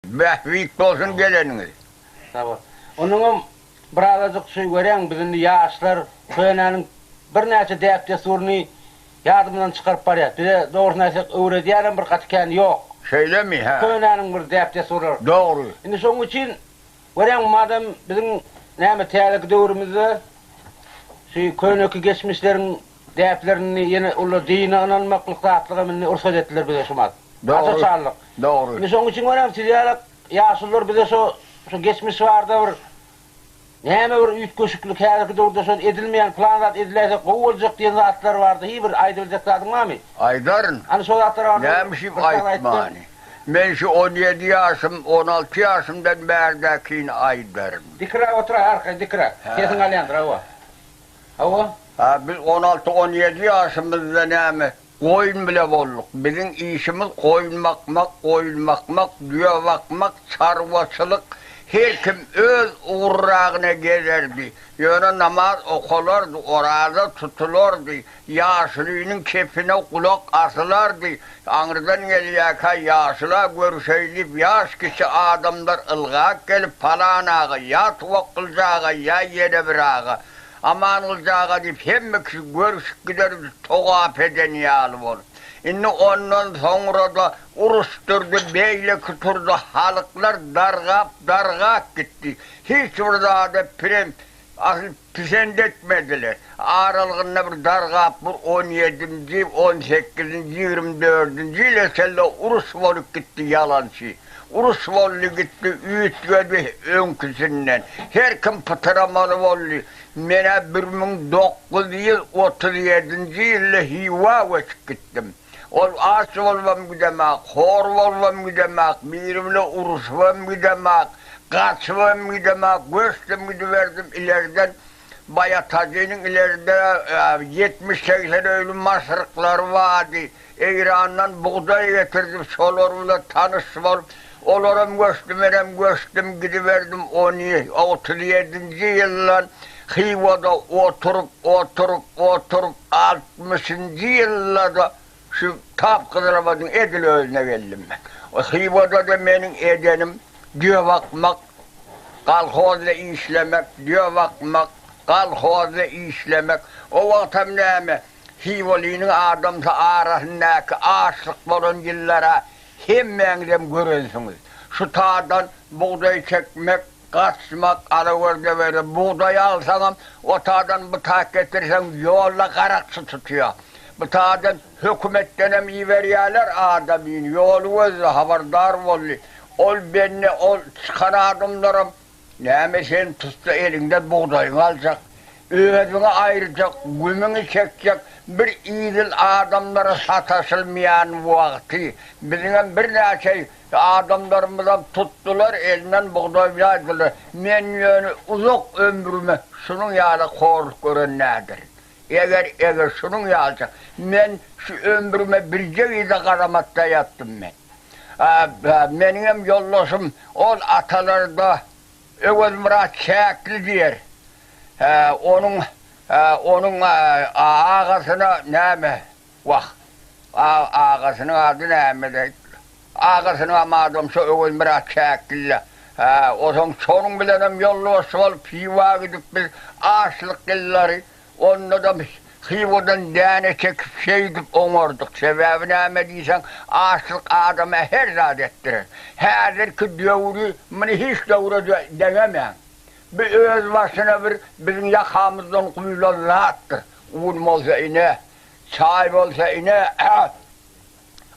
Bähbit bolsun geleniňiz. Sag bol. Onnoňam birazajyk şu görýäň biz indi ýaşlar könäniň birnäçe däp-dessuryny ýadymyzdan çykaryp barýas. Bize dogrusyny aýtsak öwredýänem bir gaty kän ýok. Şeýlemi, hä? Könäniň bir däp-dessurlary. Dogry. Indi şoň üçin görýäň madam biziň näme täzeki döwrümizde şu köneki geçmişleriň däplerini ýene uly dine ynanmaklyk zatlygam indi rugsat etdiler bize şumat. Dogry. Aç-açanlyk. Dogry. Indi şoň üçin görýäň siz ýaly ýaşulular bize şo şo geçmiş barada bir näme bir üýtgeşiklik häzirki döwürde şol edilmeýän plan zat ediläýse gowy boljak diýen zatlar barada hiý bir aýdybiljek zadyň barmy? Aýdaryn. Ana şo zatlar barada Näme üçin bir zat aýtsaň. aýtmany? Men şu 17 ýaşym, 16 ýaşymdan bärdäkini aýdaryn. Dikiräk oturaý arkaýyn dikiräk. Sesiňi alýandyr hawa. Hawa. Hä, biz on alty, on ýedi ýaşymyzda näme, goýun bile bolduk. Biziň işimiz goýun bakmak, goýun bakmak, düýe bakmak, çarwaçylyk. Her kim öz ugurragyna gezerdi. Ýöne namaz okalardy, oraza tutulardy, ýaşulynyň kepine gulak asylardy. Aňyrdan gelýärkä ýaşula görüşeýin diýip, ýaş kiçi adamlar ylgap gelip, Palan aga, ýa Tuwakgylyç aga, ýa ýene bir aga, Amangylyç aga diýip, hemme kişi görüşip giderdi, togap eden ýaly bolup. Indi ondan soňra-da uruş turdy, beýleki turdy, halyklar dargap-dargap gitdi. Hiç bir zada pirem, asyl Pisint etmediler. Aralygynda bir dargap bir on ýedinji, on sekizinji, ýigrimi dördünji ýyla çenli uruş bolup gitdi ýalançy. Uruş boldy gitdi, üýtgedi öňküsinden. Her kim pytyramaly boldy. Men-ä 1937-nji ýylda Hywa göçüp gitdim. Ol aç bolubam gidemak, hor bolubam gidemak, biri bile uruşybam gidemak, gaçybam gidemak, göçdüm gidiberdim ilerden Baýatajynyň ileride 70-80 öýli maşryklary bardy. Eýrandan bugdaý getirdim, şolar bile tanyş bolup, olaram göçdi, menem göçdüm gidiberdim. On 37-nji ýyldan Hywada oturyp, oturyp, oturyp, Altmyşynjy ýylda-da şu tap Gyzylabadyň edil özüne geldim men. O Hywada-da meniň edenim düýe bakmak, kolhozda işlemek, düýe bakmak, kolhozda işlemek. O wagtam näme, Hywalynyň adamsy arasyndaky açlyk bolan ýyllar-a hemmäňizem görensiňiz. Şu taýdan bugdaý çekmek, Gaçmak, alagördebere bugdaý alsaňam, o taýdan bu taýk getirseň, ýolda garakçy tutýar. Bu taýdan hökümetdenem iberýärler adamyny, ýoly gözle, habardar boldy. Ol bende, ol çykan adamlaram, Näme sen tutsa eliňden bugdaýyňy aljak, özüňi aýyrjak, gümüňi çekjek bir idil adamlara sataşylmaýan wagty, biziňem birnäçe Adamlarymyzam tutdular, elinden bugdaý ýaýdylar. Men ýöne uzak ömrüme şunuň ýaly horluk gören däldirin. Eger, eger şunuň ýalyja, men şu ömrüme birje gije garamatda ýatdym men. Meniňem ýoldaşym ol atalarda Öwezmyrat Çäkli diýer. Onuň, onuň agasyna näme, Wah, agasynyň ady näme-de? Agasynyňam adam şo Öwezmyrat Çäkli-le. Hä, onsoň şonuň bilenem ýolbaşçy bolup Hywa gidip biz açlyk ýyllary, onda-da Hywadan däne çekip şeýdip oňardyk. Sebäbi näme diýseň, açlyk adama her zat etdirer. Häzirki döwri muny hiç döwre deňemäň. Bu özbaşyna bir biziň ýakamyzdan guýlan zatdyr. Un bolsa ine, çaý bolsa ine,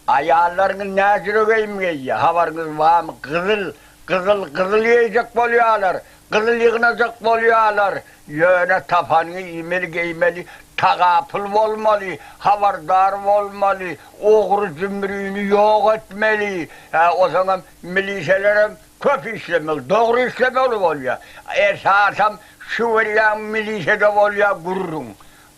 aýallaryňyz näjüre geýim geýýär, habaryňyz barmy, gyzyl, gyzyl, gyzyl geýjek bolýarlar, gyzyl ýygnajak bolýarlar, ýöne tapanyňy iýmeli, geýmeli, tagapyl bolmaly, habardar bolmaly, ogry-jümrini ýok etmeli, hä, onsoňam miliselerem köp işlemeli, dogry işlemeli bolýar, esasam şu görýäň milisede bolýar gürrüň.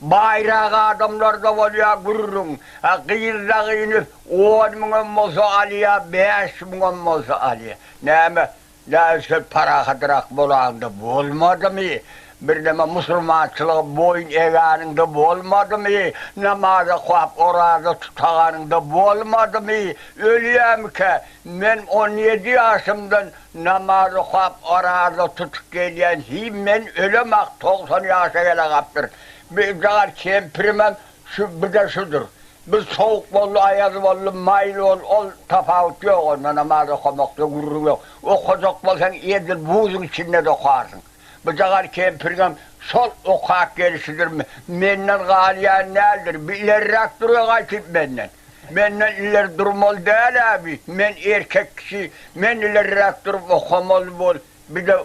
Baýrak adamlarda bolýar gürrüň. A gyz dagyny on müňem bolsa alýar, bäş müňem bolsa alýar. Näme, näme şol parahatrak bolaňda bolmadymy? Birneme musulmançylyga boýun egeniňde bolmadymy, namaz okap, oraza tutaganyňda bolmadymy, ölýämikä? Men on ýedi ýaşymdan namaz okap, oraza tutup gelýän, hiý men ölemak, 90 ýaşa gele gapdyr. Bir jagar kempirimem şu, bir-de şudur. Bir sowuk boldy, aýaz boldy, maýyl boldy, ol tapawut ýok onda namaz okamakda gürrüň ýok. Okajak bolsaň edil buzuň içinde-de okarsyň. Bu jagar kempiriňem şol okap gelşidir, menden galýan däldir, bir ilerräk durýa gaýtyp menden. Menden ileri durmaly däl-ä bi, men erkek kişi, men ilerräk durup okamaly bol, bir-de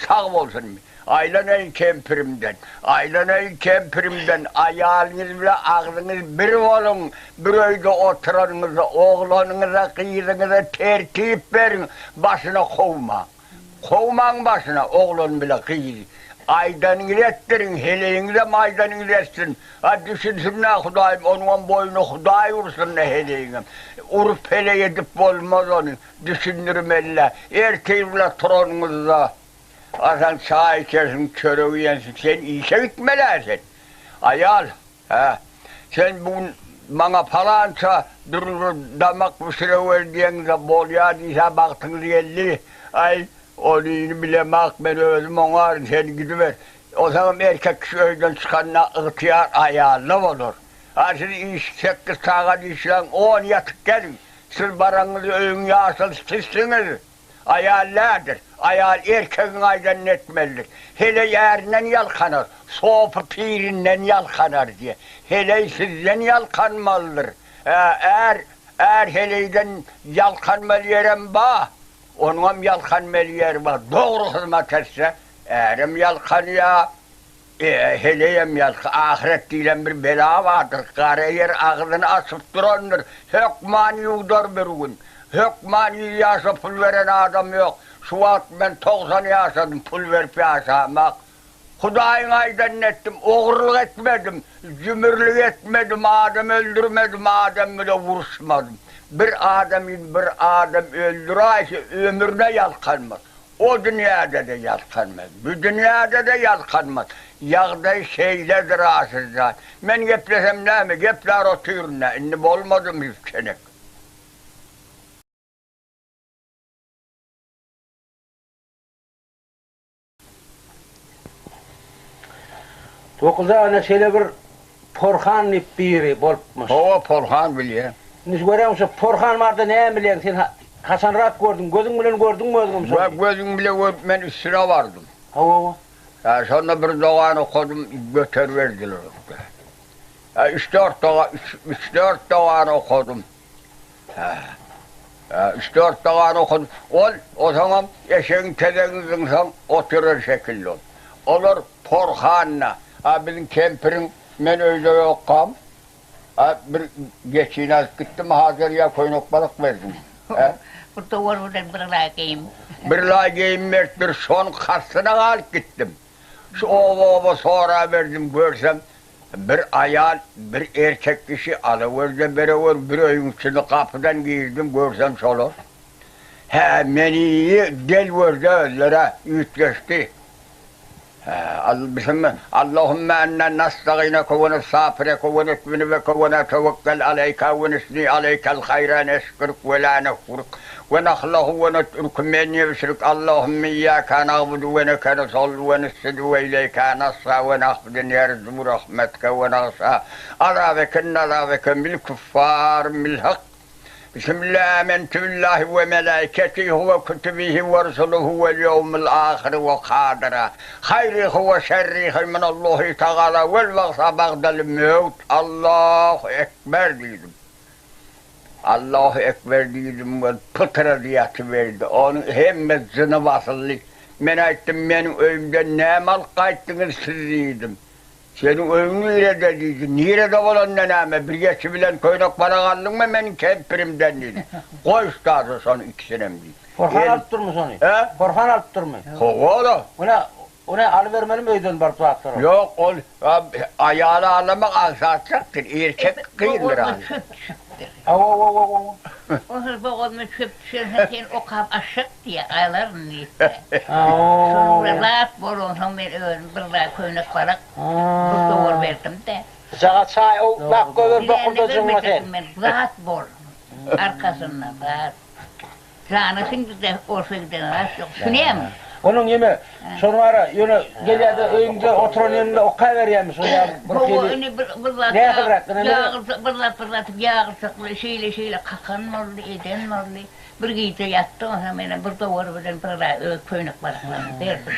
sag bolsun bi. Aýlanaýyn kempirimden, aýlanaýyn kempirimden, aýalyňyz bile agzyňyz bir boluň, bir öýde oturanyňyzda oglanyňyza, gyzyňyza tertip beriň, başyna kowmaň. Kowmaň başyna oglan bile gyzy. Aýdanyňyzy etdiriň, heleýiňizem aýdanyňyzy etsin. A düşünsin-dä Hudaýym, onuňam boýuna Hudaý ursun-da heleýiňem. Urup heleý edip bolmaz ony, düşündirmeli-dä. Ertir bile turanyňyzda, asan çaý içersiň, çörek iýensiň, sen işe gitmel-ä sen. Aýal, Hä, sen bu gün maňa palança dürli damak bişirewer diýeňde bolýa diýsä bagtyňyz geldi. Aý, onyny bilemak, men özüm oňaryn, sen gidiber. Onsoňam erkek kişi öýden çykanda ygtyýar aýalda bolar. A siz iş sekiz sagat işläň, on ýatyp geliň. Siz baraňyzda öýüň ýaşylysy sizsiňiz. Aýal nädir? Aýal erkegiň aýdanyny etmelidir. Heleý ärinden ýalkanar, sopy pirinden ýalkanar diýýär. Heleý sizden ýalkanmalydyr. Ä, är, är heleýden ýalkanmaly ýerem bar. Onuňam ýalkanmaly ýeri bar. Dogry hyzmat etse, ärem ýalkanýar. E, heleýem ýalka, ahyret diýlen bir bela bardyr, gara ýer agzyny açyp durandyr, hökman ýuwdar bir gün. Hökman ýüz ýaşa pul beren adam ýok. Şu wagt men 90 ýaşadym, pul berip ýaşamak. Hudaýyň aýdanyny etdim, ogurlyk etmedim, jümürlik etmedim, adam öldürmedim, adam bile uruşmadym. Bir adamyny bir adam öldüräýse ömrüne ýalkanmaz. O dünýäde-de ýalkanmaz, bu dünýäde-de ýalkanmaz. Ýagdaý şeýledir Aşyrjan. Men geplesem näme, geplär otyryn-da, indi bolmadym hüfçenek. Tokuz ana şeýle bir Porhan diýip biri bolupmyş. Hawa, Porhan bilýän. Indi şu görýäňmi şu Porhan barada näme bilýäň sen haçanrak gördüň gözüň bilen gördüňmi özüňem şony? Wä gözüm bile görüp men üstüne bardym. Hawa hawa. Hä şonda bir dogany okadym göteriberdiler ökde. Hä üç dört doga üç üç dört dogany okadym. Hä. Hä üç dört dogany okadym. Ol osaňam eşegiň tezegini zyňsaň oturar şekilli ol. Olar porhanda. A biziň kempiriň men öýde ýokkam a bir geçini alyp gitdim Hajar ýa köýnek balyk berdim. Hä? Bir dowar bilen bir laý geýim. Bir laý geýim beripdir, şonuň kastyna galyp gitdim. Şu oba-oba soraberdim, görsem, bir aýal, bir erkek kişi alawerde berewer bir öýüň içinde gapydan girdim, görsem şolar. Hä, meni del gördi özler-ä, üýtgeşdi. Allahümme ennä nastagyneke we nestagfireke we nü'minu bike we netewekkel aleýke we nüsni aleýkel haýra neşkürük we lä nekfurük we nahlahu we netruku men ýebşirük Allahümme iýýäkä nagbudu we leke nusalli we nüsjudu we ileýkä nas'a we nahbidu nerju rahmetke we nagşa azabeke inne azabeke bil küffar bil hak Bismillah amentu billahi we melaiketihi we kutubihi we rusulihi wel ýewmil ahyri we kadara haýrihi we şerrihi minallahi tagala wel bagsa bagdal möwt Allahu ekber diýdim. Allahu ekber diýdim we pytrady ýatyberdi. Onuň hemme jyny basyldy. Men aýtdym meniň öýümden näme alyp gaýtdyňyz siz diýdim. Seniň öýüň nirede diýdi. Nirede bolanda näme, bir geçi bilen köýnek balak aldyňmy meniň kempirimden diýdi. Goý ustaza şony ikisinem diýdi. Porhan alyp durmy şony? Hä? Porhan alyp durmy? Hawa-da. Ony, ony alybermelimi öýden baryp zatlary? Ýok, ol aýaly aldamak aňsatjakdyr, erkek kyndyr. Oňa çöp düşüpdir. Hawa-hawa-hawa. Onsoň bogazyma çöp düşensoň sen okap aşak diýýär, alaryn diýipdir. Şonuň bilen zat bolansoň men özüm bir zat köýnek balak bir dowar berdim-de. Jaga çaý owlap goýber bokurdajygyňa sen. Men zat bol. Arkasynda zat. Jana siňdi-de orsa giden zat ýok. Şu näme? Onuň ýeme, şony bara, ýöne gelýär-de öýüňde oturan ýerinde okaberýärmiş, şol ýaly bir Hawa, hili. indi bir bir zat Nähiliräk, ine meni. ýagyrjak, bir zat bir zat ýagyrjakly şeýle-şeýle kakan boldy, eden boldy. Bir gije ýatdy, onsoň menem bir dowar bilen bir aý öz köýnek balaklarymy berdim.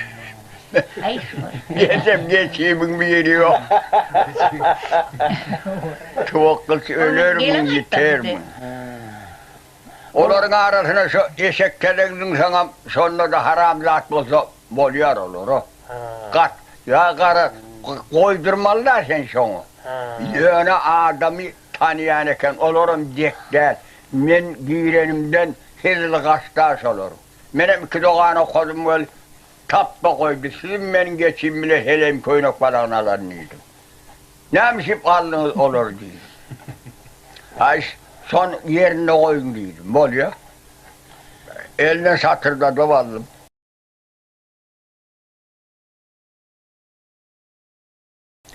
Aý, şular. Geçem geçimiň biri ýok. Tuwakgylyç ölermiň, ýitermiň. Olaryň arasyna şo eşek telek zyňsaňam şonda-da haram zat bolsa bolýar olara. Gat, ýa gara goýdurmaly-da sen şoňa. Ýöne adamy tanýan eken, olaram dek däl. Men girenimden hezili gaçda şolaryň. Menem iki dogan okadym weli, tapba goýdy, siziň meniň geçim bile heleýim köýnek balagyny alan diýdim. Näme üçin aldyňyz olary diýdim. Aý, şony ýerinde goýuň diýdim. Bolýa. Eline şatyrdadyp aldym.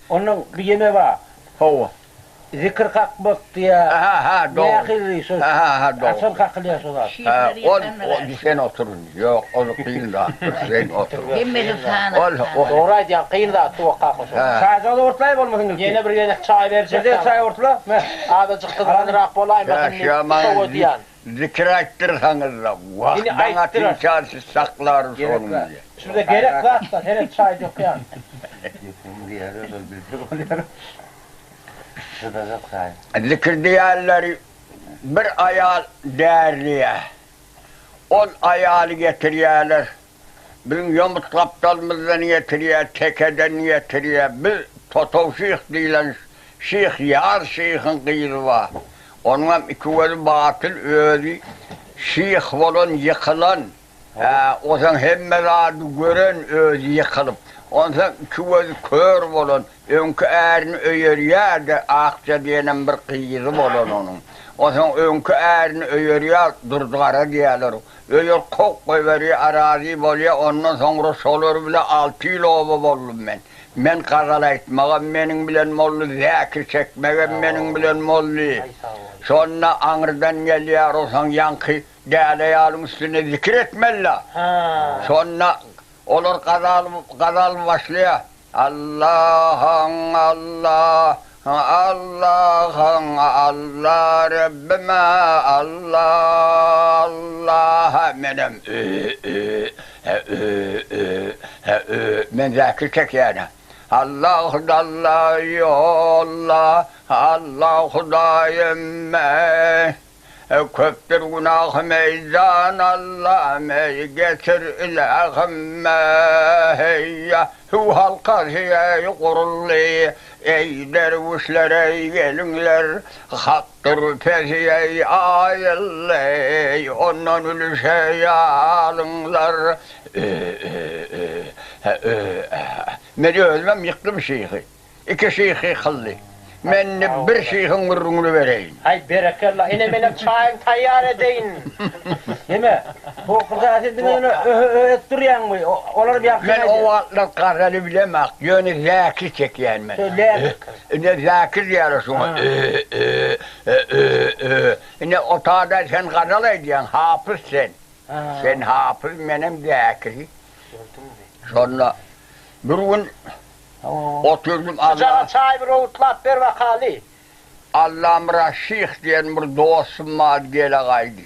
Onnoň bir ýeme bar. Hawa. Zikir kakmak diýýär. Ha, ha, dogry. Nähili şo? Ha, ha, dogry. Haçan kakylýar şo zat? Ha, ol, ol sen otur indi. Ýok, ol kyn zatdyr, sen otur. Hemmesi sanak. Ol, ol. Dogry aýdýaň, kyn zat suwa kakma şo. Çaýjagaz ortlaý bolmasyn ilki. Ýene bir gezek çaý berjek Bir çaý ortla. Me. Azajyk gyzgynrak bolaýmasyn diýip, sowadýan. Zikir aýtdyrsaňyzda, wah, Indi maňa aýtdyrar. timsal siz saklarys Gerek onuň zat. diýe. Şurada gerek zat-da, seret çaý dökýän. Zikir diýenleri bir aýal därliýä. Ol aýaly getirýäler. Biziň ýomut gapdalymyzdan getirýär, tekeden getirýär. Biz Totow şyh diýlen şyh Ýaz şyhyň gyzy bar. Onuňam iki gözi batyl, özi şyh bolan, ýykylan. Hä, osaň hemme zady gören, özi ýykylyp. Onsoň iki gözi kör bolan, öňki ärini öýerýär-de, Akja diýenem bir gyzy bolan onuň. Onsoň öňki ärini öýerýär, Durdy gara diýýärler. Öýer kowup goýberýär, arazy bolýar, ondan soňra şolar bile alty ýyl oba boldum men. Men gazal aýtmagam meniň bilen boldy, zäkir çekmegem meniň bilen boldy. Şonda aňyrdan gelýär, onsoň ýaňky däli aýalyň üstünde zikir etmeli-dä. Şonda olar gazal gazal başlaýar. Allahyň Allah Allahyň Allah Rabbim-ä Allah Allah menem ö ö he ö ö he ö men zäkir çekýän-ä Allah Huda ýolla Allah Hudaýym eý Köpdür günahym eý jan Allam eý getir ilähim eý Hüw halkasy eý guruldy eý derwüşler eý geliňler Hakdyr pesi eý aýyldy eý ondan ülüş eý alyňlar Men özümem ýykdym şyhy. Iki şyh ýykyldy. Men indi bir şyhyň gürrüňini bereýin. Haý, berekella, ine menem çaýyňy taýýar edeýin. Neme, bu gyza sen diňe ýöne öhe-öhe edip durýaňmy? Olaram ýagşy Men o wagtlar gazaly bilemok, ýöne zäkir çekýän men. Şo läkir. Ine zäkir diýýärler şoňa, ö-ö, ö-ö. Ine o taýda sen gazal aýdýaň, hapyz sen. Sen hapyz, menem zäkir. Şonda bir gün Oturdym Alla. Şujaga çaý bir owutlap ber bakaly. Allamyrat şyh diýen bir dostum bar gelegaýdy.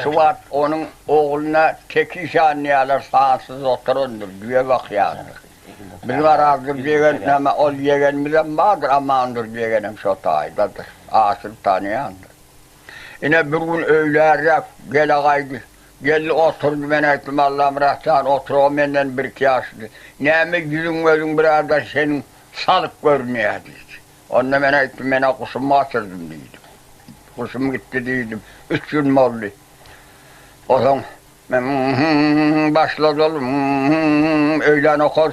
Şu wagt onuň ogluna Teki şan diýýärler sansyz oturandyr, düýe bakýandyr. Biziň Arazdurdy ýegen näme ol ýegenimizem bardyr Amandurdy ýegenem şo taýdadyr. Aşyry tanaýandyr. Ine bir gün öýlärräk gelegaýdy. Geldi oturdy, men aýtdym, Allamyrat jan, otur, o menden birki ýaşly. Näme ýüzüň-gözüň biraz-da seniň salyk görünýär diýdi. Onda men aýtdym, men-ä guşumy gaçyrdym diýdim. Guşum gitdi diýdim. Üç gün boldy. Onsoň men başlady ol, öýlän okar.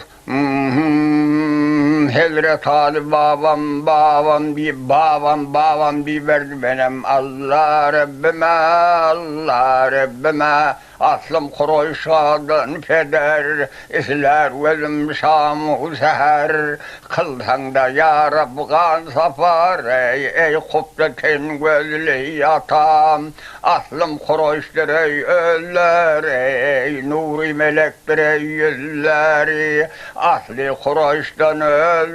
Hezret Aly babam, babam diýip, babam, babam diýiberdi. Menem Alla Rebbime, Alla Rebbime, aslym Kuraýşadan peder, islär gözüm şam-u säher, kylsaň-da ýa Reb gan sapar, eý, eý hupda ten gözli atam, Aslym Kuraýyşdyr eý özleri, Nury melekdir eý ýüzleri, Asly Kuraýyşdan özleri,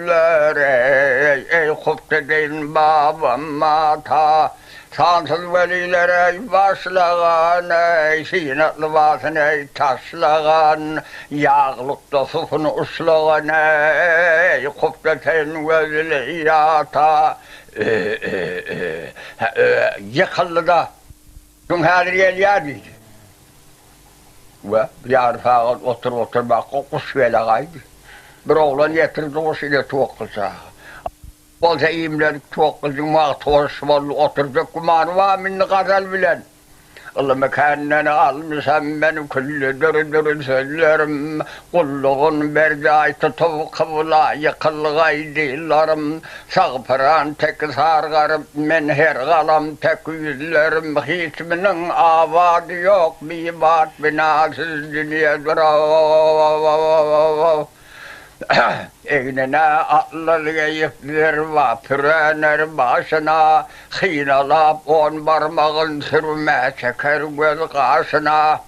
Eý Kutbeddin babam ata. Sansyz weliler eý başlagan, Eý synat lybasyn eý taşlagan, Ýaglykda supun uşlagan, Eý Kutbeddin gözli ata. Ö-ö-ö, hä-ö, ýykyldy-da. Soň häzir gelýär diýdi. We bir ýarym sagat oturyp-oturmaka guş gele gaýdy. Bir oglan getirdi guşy ine towakgylçaga. Bolsa iýmledik towakgyljyň wagty boş boldy, oturjak gümany barmy indi gazal bilen. Ylymy känden almyşam men külli dür-dür sözlerim, Gullugyn berjaý tutup kybla ýykylgaý dillarym, Sagpyran tek sargaryp men her galam tek ýüzlerim, Hiç miniň abady ýok bibat binasyz dünýedir-ow. Egnine atlyz geýip zerba pürener başyna, Synalap on barmagyn sürme çeker göz gaşyna.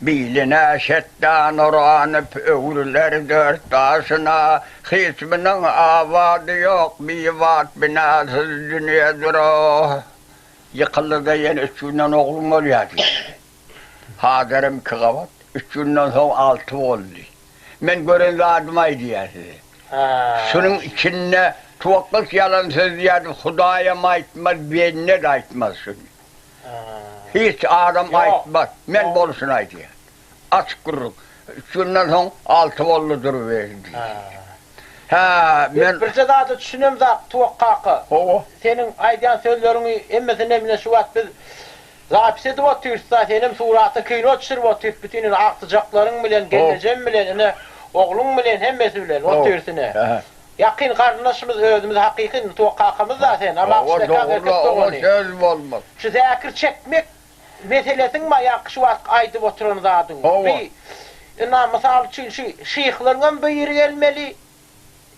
Biline şetdan oranyp öwrüler dört daşyna, Hiç munuň abady ýok bibat binasyz dünýedir-ow. Ýykyldy-da ýene üç günden ogluň bolýar diýdi. Hajarym iki gabat, üç günden soň alty boldy. Men gören zadymy aýdýan size. Şunuň içinde tuwakgyç ýalan söz diýerdi, Hudaýam aýtmaz, bende-de aýtmaz şuny. Hiç adam aýtmaz, men bolşuny aýdýan. Açyk gürrüň. Üç günden soň alty boldy duruberdi. Hä, men. Birje zada düşünemzak, Tuwak kaka. Hawa. Seniň aýdýan sözleriňi hemmesini ine şu wagt biz zapis edip otyrys-da, senem surata kino düşürip otyrys bütin ine agtyjaklaryň bilen, gelnejem bilen, ine ogluň bilen hemmesi bilen otyrys ine. Ýakyn garyndaşymyz özümiz hakyky indi Tuwak kakamyz-da sen, Amakşyl ekaň erkek dogany. Hawa, dogry, oňa söz bolmaz. Şu zäkir çekmek meselesiň baýaky şu wagtky aýdyp oturan zadyň. Hawa. Bi, ynha, mysal üçin, şu şyhlaryňam biri gelmeli,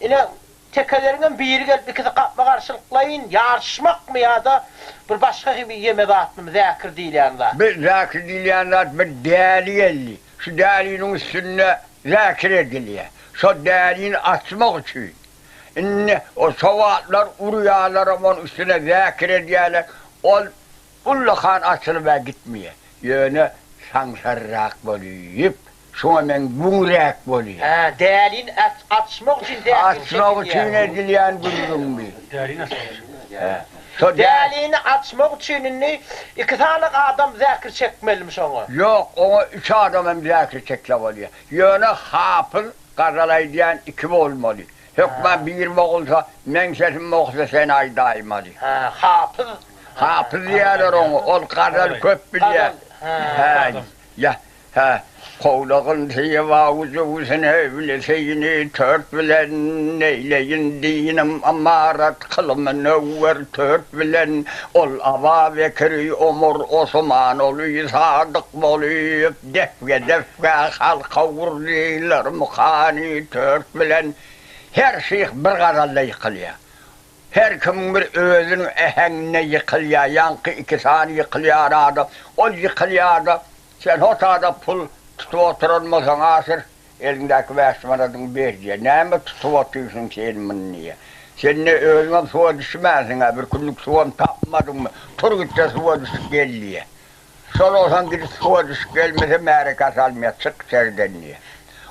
ine, tekeleriňem biri gelip, ikisi gapma-garşylyklaýyn ýaryşmakmy ýa-da bir başga hili ýeme zatmy zäkir diýilýän zat? Bir zäkir diýilýän zat bir däli geldi. Şu däliniň üstünde zäkir edilýär. Şo dälini açmak üçin. Indi o şo wagtlar urýarlaram onuň üstüne zäkir edýärler. Ol Ullakan açylyb-ä gitmeýär. Ýöne saňsarrak bolýup, şoňa meň güňräk bolýar. Hä, dälini açmak üçin zähmet çekilýär. Açmak üçin edilýän gürrüň bi. Dälini açmak üçin. Hä. Şo dälini açmak üçin indi iki sany adam zäkir çekmelimi şoňa? Ýok, oňa üç adam hem zäkir çekse bolýar. Ýöne hapyz gazal aýdýan iki bolmaly. Hökman biri bogulsa, meň sesim bogsa sen aýdaýmaly. Hä, hapyz. Hapyz diýýärler oňa, ol gazal köp bilýär. Hä, ýa, hä, Kowlagyn syýa ujugusyn höwlüsini tört bilen neýleýin dinim ymarat kyl münewwer tört bilen ol Aba Bekri Omar Osman oly sadyk bolyp defge-defge halka urdylar mukany tört bilen her şyh bir gazalda ýykylýar. Her kimiň bir özüniň äheňinde ýykylýar, ýaňky iki sany ýykylýan adam, ol ýykylýar-da, sen hotada pul tutup oturan bolsaň Aşyr, eliňdäki bäş manadyňy ber diýýär. Näme tutup otyrsyň sen muny diýýär. Sen ine özüňem suwa düşmänsiň-ä, bir günlük suwam tapmadyňmy, tur git-de suwa düşüp gel diýýär. Şol oglan gidip suwa düşüp gelmese märekä salmaýar, çyk içeriden diýýär.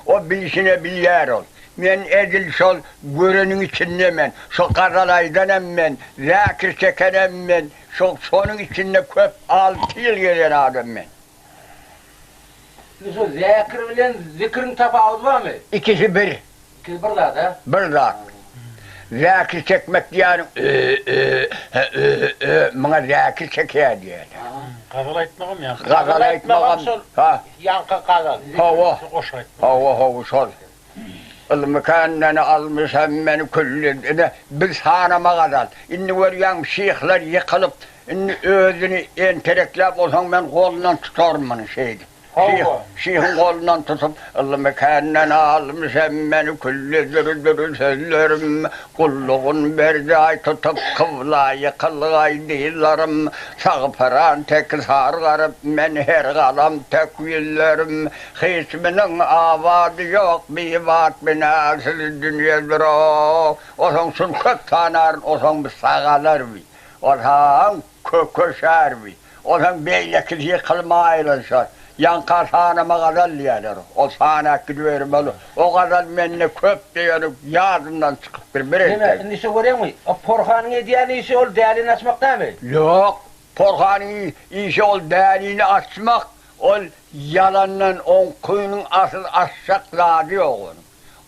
O bilşine bilýär ol. Men edil şol göreniň içinde men. Şo gazal aýdan hem men, zäkir çeken hem men, şo şonuň içinde köp alty ýyl gezen adam men. Indi şo zäkir bilen zikiriň tapawudy barmy? Ikisi bir. İkisi bir zat, hä? Bir zat. Zäkir çekmek diýýäniň ö-ö, hä-ö-ö, muňa zäkir çekýär diýýärler. Gazal aýtmagam ýaňky. Gazal aýtmagam şol. Ha. Ýaňky gazal. Hawa. Goşgy aýtmak. Hawa, hawa, şol. Ylmy kändeni almyşam men külli, ine, bil sanama gazal. Indi görýäňmi, şyhlar ýykylyp, indi özüni enterekläp bolsaň men golundan tutaryn muny şeýdip. Şyh, şyhyň golundan tutup, Ylmy känden almyşam men külli dür-dür sözlerim, Gullugyn berjaý tutup, kybla ýykylgaý dyzlarym, Sagpyran tek sargaryp men her galam tek ýüzlerim, Hiç miniň abady ýok, bibat binäsiz dünýedir-ow. Osaň şuny köp tanaryn, osaň bi sagalar bi, osaň kökeşer bi. Onsoň beýlekisi ýykylma aýrylyşar. Ýaňka sanama gazal diýerler. Ol sanap gidibermeli. O gazal mende köpdi, ýöne ýadymdan çykypdyr bir Neme, entek. indi şo göreňmi? O porhanyň edýän işi ol dälini açmak dämi? Ýok, porhanyň işi ol dälini açmak, ol ýalandan oňkynyň asyl açjak zady ýok onuň.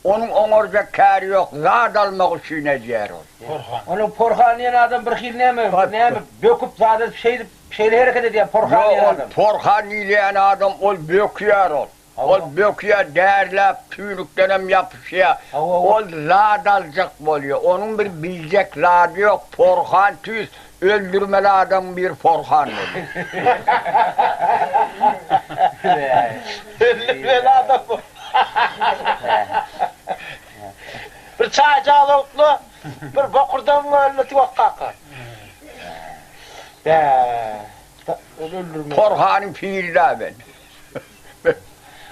Onuň oňarjak käri ýok, zat almak üçin edýär ol. Porhan. Onuň porhan diýen adam bir hili näme, näme böküp zat edip şeýdip, şeýle hereket edýär porhan Ýok, diýen ol adam. porhan diýilýän adam ol bökýär ol. Ol bökýär, därläp, tüýnükdenem ýapyşýar. Ol zat aljak bolýar. Onuň bir biljek zady ýok. Porhan tüýs öldürmeli adamyň biri porhan bolýar. Öldürmeli adam. Bir çaýjagaz otla, bir bokurdagyň önüne tuwak kaka. Bä, ol öldürmeli. Porhanyň piri-dä men.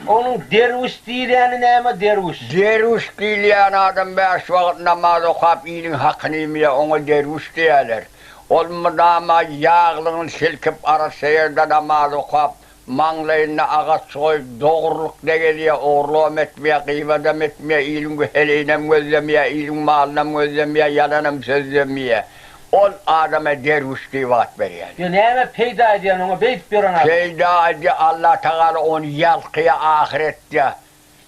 Onuň derwüş diýilýäni näme, derwüş? Derwüş diýilýän adam bäş wagt namaz okap iliň hakyny iýmeýär, oňa derwüş diýerler. Ol mydama ýaglygyny silkip arassa ýerde namaz okap, Maňlaýynda agaç goýup, dogrulykda gezýär, ogurlygam etmeýär, gybadam etmeýär, iliň heleýinem gözlemeýär, iliň malynam gözlemeýär, ýalanam sözlemeýär. Ol adama derwüş diýip at berýärler. Ýa näme peýda edýän oňa beýdip ýören adam? Peýda edýär, Allatagala ony ýalkaýar ahyretde.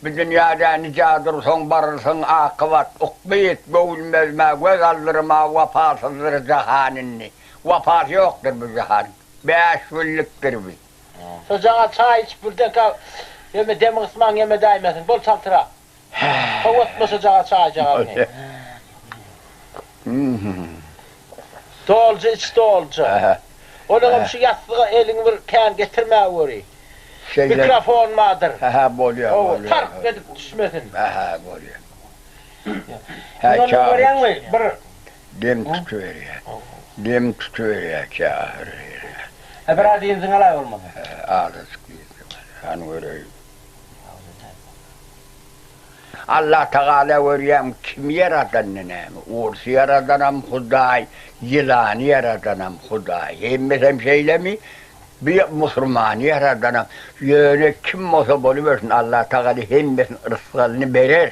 Bu dünýäde nije dursaň baryrsyň akybat, ukbyt, göwünmezmä, göz aldyrma, wepasyzdyr jahan indi. Wepasy ýokdur bu jahanyň. Bäş günlükdir bu. Şojagaz çaý içip birdenkä ýeme demi gysmaň ýeme däýmesin. Bol çaltrak. Sowatma şojagaz çaýjagazyny. Dolja iç dolja. Onuňam şu ýassyga eliňi bir kän getirmäweri. Mikrofon bardyr. Hä bolýar bolýar. Tarp edip düşmesin. Hä bolýar. Hä görýäňmi bir dem tutuberýär. Dem tutuberýär käbir. Hä biraz ynjyň alaý bolmasa. Azajyk ynjyň alaý. Hany göreýin. Allatagala görýäňmi kimi ýaradanyny näme? Orsy ýaradanam Hudaý, ýylany ýaradanam Hudaý. Hemmesem şeýlemi? Bir musurmany ýaradanam. Ýöne kim bolsa bolubersin Allatagala hemmesiniň rysgalyny berer.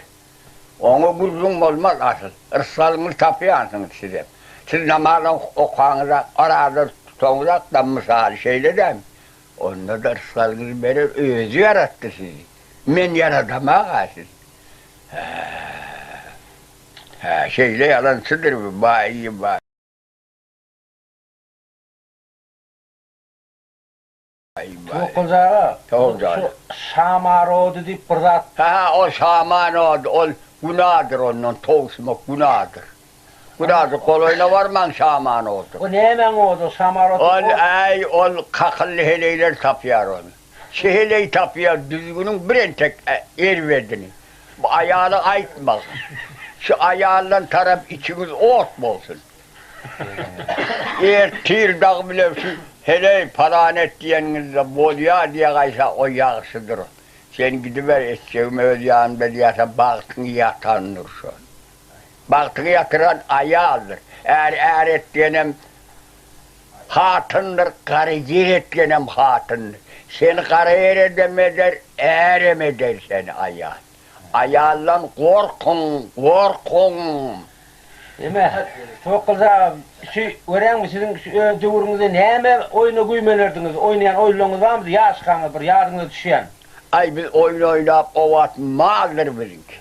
Oňa gürrüň bolmaz asyl. Rysgalyňyzy tapýansyňyz sizem. Siz namaz okaňyzak, oraza tutaňyzak-da mysaly şeýle dälmi? Onda-da rysgalyňyzy berer, özi ýaratdy sizi. Men ýaradamag-a sizi. Hä, hä, şeýle ýalançydyr bu, baý, baý, baý. Towakgulja aga, Towakgulja. şu şamarody diýip bir zat. Hä, o şamanody, ol günadyr ondan towusmak günadyr. Birazjyk golaýyna barmaň şaman oduň. O nämäň ody o şamar ody? Ol äý ol kakylly heleýler tapýar ony. Şi heleý tapýar düzgüniň bir entek erbedini. Bu aýaly aýtma. Şu aýaldan tarap içiňiz ot bolsun. Ertir dagy bile şu heleý palan et diýeniňizde bolýa diýägaýsa o ýagşydyr. Sen gidiber etjegim öz ýanymda diýäse bagtyňy ýatandyr şol. Bagtyňy ýatyran aýaldyr. Är är etgenem hatyndyr, gara ýer etgenem hatyndyr. Seni gara ýer edem eder, ärem eder seni aýal. Aýaldan gorkuň, gorkuň! Eme, Towakgulja aga, şu görýäňmi, siziň şu öz döwrüňizde näme oýna güýmenerdiňiz, oýnaýan oýunlaryňyz barmydy ýaşkaňyz bir ýadyňyza düşýän? Aý, biz oýun oýnap o wagt maldyr biziňki.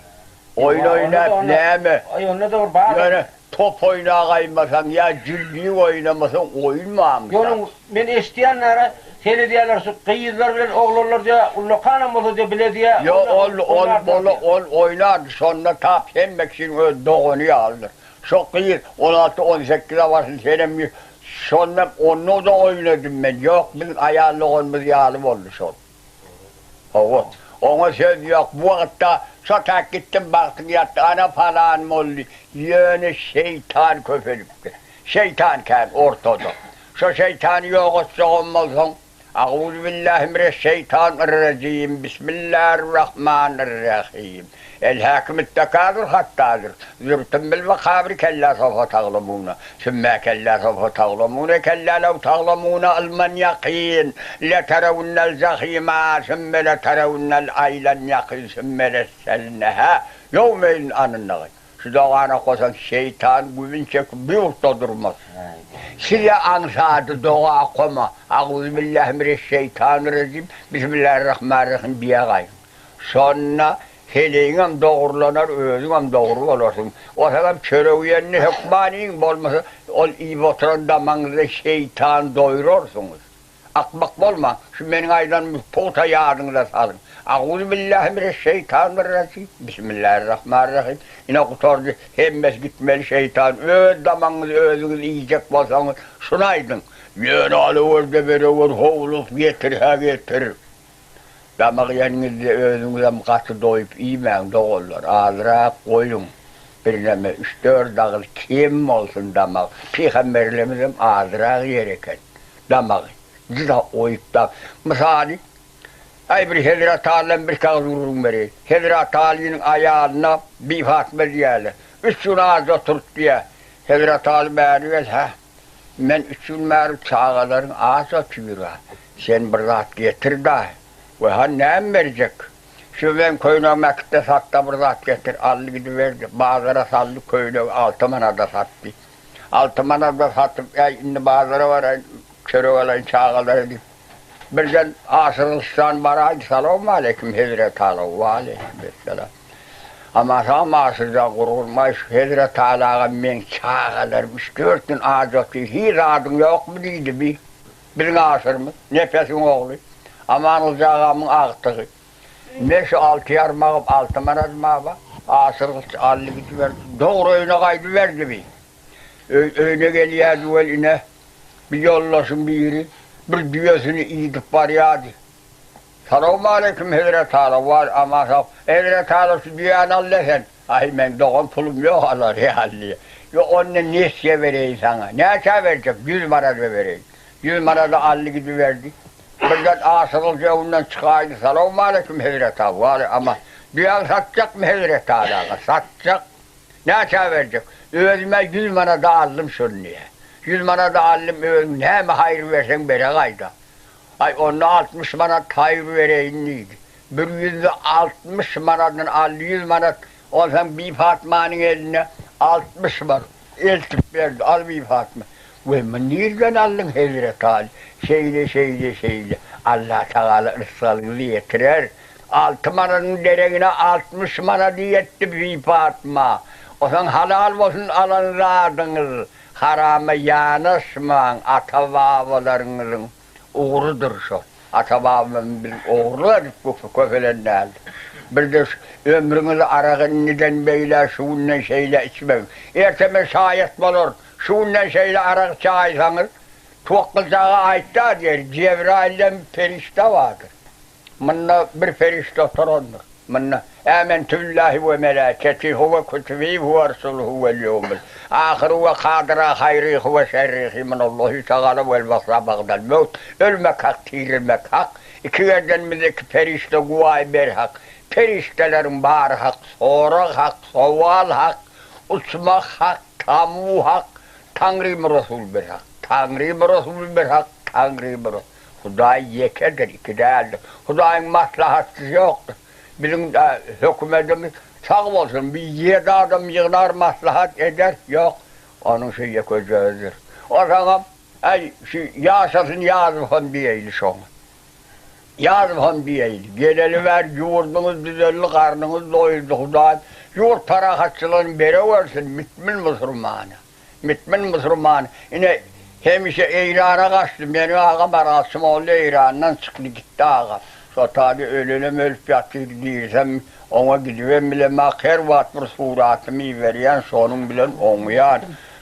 Oýun oýnap näme? Aý onda-da bir bar. Ýöne top oýnagaýmasaň ýa jüllük oýnamasaň oýun barmy? Ýonuň men eşidýän näre. Seredýärler şu gyzlar bilen oglanlar diýýär, ullakanam bolsa diýýär, bile diýýär. Ýok, ol, ol, bola, ol oýnardy, şonda tap hemme kişiniň öz dogany ýalydyr. Şo gyz on alty, on sekize barsyn, senem şonda onda-da oýnadym men. Ýok, biziň aýal doganymyz ýaly boldy şol. Hawa, oňa söz ýok. Bu wagtda şo tak gitdim, bagtyň ýatdy, ana palan boldy. Ýöne şeýtan köpelipdir. Şeýtan kän ortada. Şo şeýtany ýok etjegem bolsaň, Aguzubillâhi mineşşeýtanirrejim, Bismillâhirrahmanirrahim. Elhâkümüttekâsür hattâ zürtüm bil mekâbir kellâ sewfe taglamûne, sümme kellâ sewfe taglamûne, kellâ lew taglamûne ilmen ýakîn, leterewünnel jahîmâ, sümme leterewünnel aýlen ýakîn, sümme lesselnehâ ýewmeizin anin nagîm. Şu dogany okasaň şeýtan gübün çekip bu ýurtda durmaz. Size aňsady doga okama, Aguzubillâhi mineşşeýtanirrejim, Bismillâhirrahmanirrahim diýägaýyň. Şonda heleýiňem dogurlanar, özüňem dogry bolarsyň. Osaňam çörek iýende hökman iýiň, bolmasa ol iýip oturan damagyňyzda şeýtan doýrarsyňyz. Akmak bolmaň, şu meniň aýdanymy pugta ýadyňyza salyň. Aguzubillâhi mineşşeýtanirrajim, Bismillâhirrahmanirrahim. Ine gutardy, hemmesi gitmeli şeýtan, öz damagyňyzy özüňiz iýjek bolsaňyz, şuny aýdyň. Ýöne alawer-de berewer, howlugyp getir-hä getir. Damak iýeniňizde özüňizem gaty doýup iýmäň, doganlar, azrak goýuň. Birneme üç-dört agyz kem bolsun damak. Pygamberlerimizem azrak iýer eken. Damagy juda oýup da. Mysaly, aý bir Hezreti Alydan birki agyz gürrüň bereýin. Hezreti Alynyň aýalyna Bifatma diýýärler. Üç gün aç oturyp diýýär. Hezreti Aly bäri gel, hä? Men üç gün bäri çagalaryň aç otyr-a. Sen bir zat getir-dä. We han näme berjek? Şu meň köýnegimi äkit-de sat-da bir zat getir. Aldy gidiberdi. Bazara saldy köýnegi alty manada satdy. Alty manada satyp, äý, indi bazara baraýyn, çörek alaýyn çagalara diýip, birden Aşyr Gylyçdan baraýdy, Salowmaleýkim, Hezret Ala, Waleýkim essalam. Aman sagmy Aşyr jan, gurgunmaý, şu Hezret Ala aga meň çagalarym üç-dört gün aç otyr, hiç zadyň ýokmy diýdi bi, biziň Aşyrymyz, Nepesiň ogly, Amangylyç agamyň agtygy. Men şu alty ýarym agyp, alty manadym aba. Aşyr Gylyç aldy gidiberdi. Dogry öýüne gaýdyberdi bi. Öý, öýüne gelýärdi wel ine, bir ýoldaşyň biri bir düýesini iýdip barýardy. Salowmaleýkim Hezret ala, wal aman sag. Hezret ala şu düýäni al-da sen. Aý meň dogan pulum ýok alar ýaly diýýär. Ýok onda nesýe bereýin saňa. Näçä berjek? Ýüz manada bereýin. Ýüz manada aldy gidiberdi. Birden Aşyrgylyç öňünden çykaýdy, Salowmaleýkim Hezret aga. Waleý aman. Düýäňi satjakmy Hezret aga? Satjak. Näçä berjek? Özüm-ä ýüz manada aldym şony diýýär. Ýüz manada aldym, özüň näme haýyr berseň beregaý-da. Aý, onda 60 manat haýyr bereýin diýdi. Bir ýüzde 60 manadyny aldy, ýüz manat onsoň Bifatmanyň eline 60 manat eltip berdi. Al Bifatma. We muny nirden aldyň Hezreti Aly? Şeýle, şeýle, şeýle. Allatagala rysgalyňyzy ýetirer. Alty manadyň deregine 60 manady ýetdi Bifatma. Onsoň halal bolsun alan zadyňyz. Harama ýanaşmaň, ata-babalaryňyzyň ugrudyr şo. Ata-babamyz biz ogurlyk edip köpelen däldir. Birde şu ömrüňizi aragy indiden beýlä şu günden şeýle içmegin. Erte men şaýat bolaryn. Şu günden şeýle arak içäýseňiz, Tuwakgylyç aga aýtdy-a diýer, Jebraýyl diýen bir perişde bardyr. Munda bir perişde oturandyr. Munda, Ämentü billahi we meläiketihi we kütübihi we rusulihi wel ýewmil ahyry we kadyra haýryhy we şerrihi minallahi tagala wel basra bagdal mewt, Ölmek hak, tirilmek hak, iki gerdenimizde iki perişde guwaýy berhak, perişdeleriň bary hak, sorag hak, sowal hak, uçmak hak, tamu hak, Taňrymy Resul bir hak, Taňrymy Resul bir hak, Taňrymy Resul. Hudaý ýekedir, iki däldir. Hudaýyň maslahatçysy ýokdur. Biziň hökümetimiz sag bolsun, bir ýedi adam ýygnar maslahat eder, ýok, onuň şu ýekeje özüdir. Onsoňam, äý, şu ýaşasyn Ýazow hem diýeýli şoňa. Ýazow hem diýeýli. Geleli bäri ýurduňyz düzeldi, garnyňyz doýuldy, Hudaýym ýurt parahatçylygyny berewersin, mitmin musurmana. Mitmin musurman. Ine. Hemişe Eýrana gaçdy. Meniň agam Arazçy molla Eýrandan çykdy gitdi agam. Şo taýda ölenem ölüp ýatyr diýsem, oňa gidibem bilemok. Her wagt bir suratymy iberýän, şonuň bilen oňýan.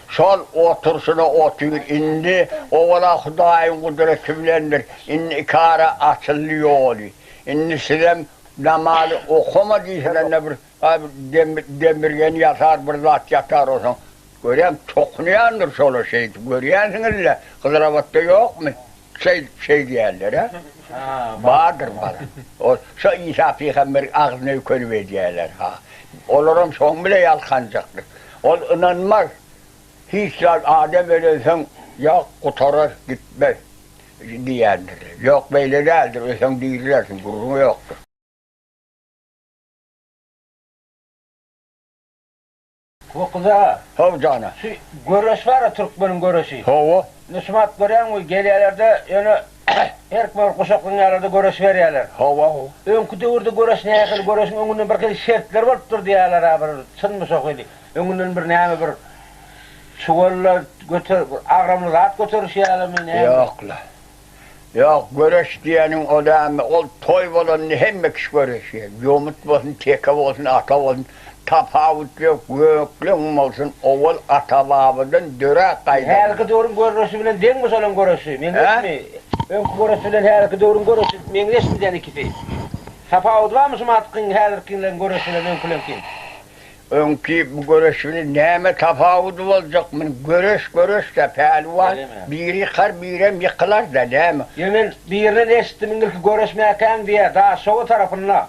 Şol oturşyna otyr. Indi owal-a Hudaýyň gudraty bilendir. Indi ikara açyldy ýoly. Indi sizem namazy okama diýseler-de bir demirgen ýasar bir zat ýatar onsoň görýän tokunýandyr şolar şeýdip görýänsiňiz-le Gyzylabatda ýokmy şeýdip şeýdýärler-ä bardyr bar o şo Isa pygamberiň agzyna öýkelip edýärler ha olaram şoň bile ýalkanjakdyr ol ynanmaz hiç zat adam ölensoň ýok gutarar gitmez diýýändirler ýok beýle däldir öseň dirilersiň gürrüňi ýokdur. Hokuza. How jana. Şu göreş bar-a türkmeniň göreşi. Hawa. Indi şumat görýäňmi gelýälerde ýöne her kim bir guşak zyňýarlarda göreş berýäler. Hawa hawa. Öňki döwürde göreş nähili göreşiň öňünden bir hili şertler bolupdyr diýýäler-a bir çynmy şo hili. Öňünden bir näme bir çuwalla göter bir agramly zat göterişýälermi näme? Ýok-la. Ýok, göreş diýeniň o dälmi, ol toý bolanda hemme kişi göreşýär. Ýomut bolsun, teke bolsun, ata bolsun, tapawut ýok, gökleň bolsun, owal ata-babadan döräp gaýdan. Häzirki döwrüň göreşi bilen deňmi şolaň göreşi, meňzeşmi? Öňki göreş bilen häzirki döwrüň göreşi meňzeşmi diýen ikisi? Tapawudy barmy şu matkyň häzirkileň göreşi bilen öňküleňkiň? Öňki bu göreş bilen näme tapawudy boljak muny göreş göreş-dä pälwan biri ýykar birem ýykylar-da näme. Ýa men birinden eşitdim iňňilki göreşmäkäň diýä Daşowa tarapynda